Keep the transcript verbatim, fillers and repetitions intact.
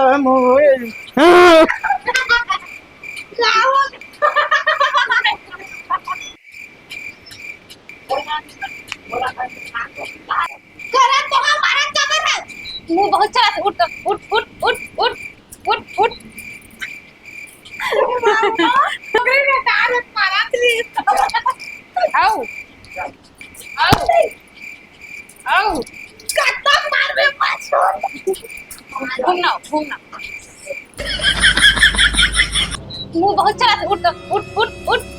मोए। करा तो हम मारत काबर है। मुंह बहुत चला, उठ, उठ, उठ। आओ, आओ, आओ। कत्ता मारबे पाछू। घूमना, घूमना। मुंह बहुत चला, उठ, उठ, उठ, उठ।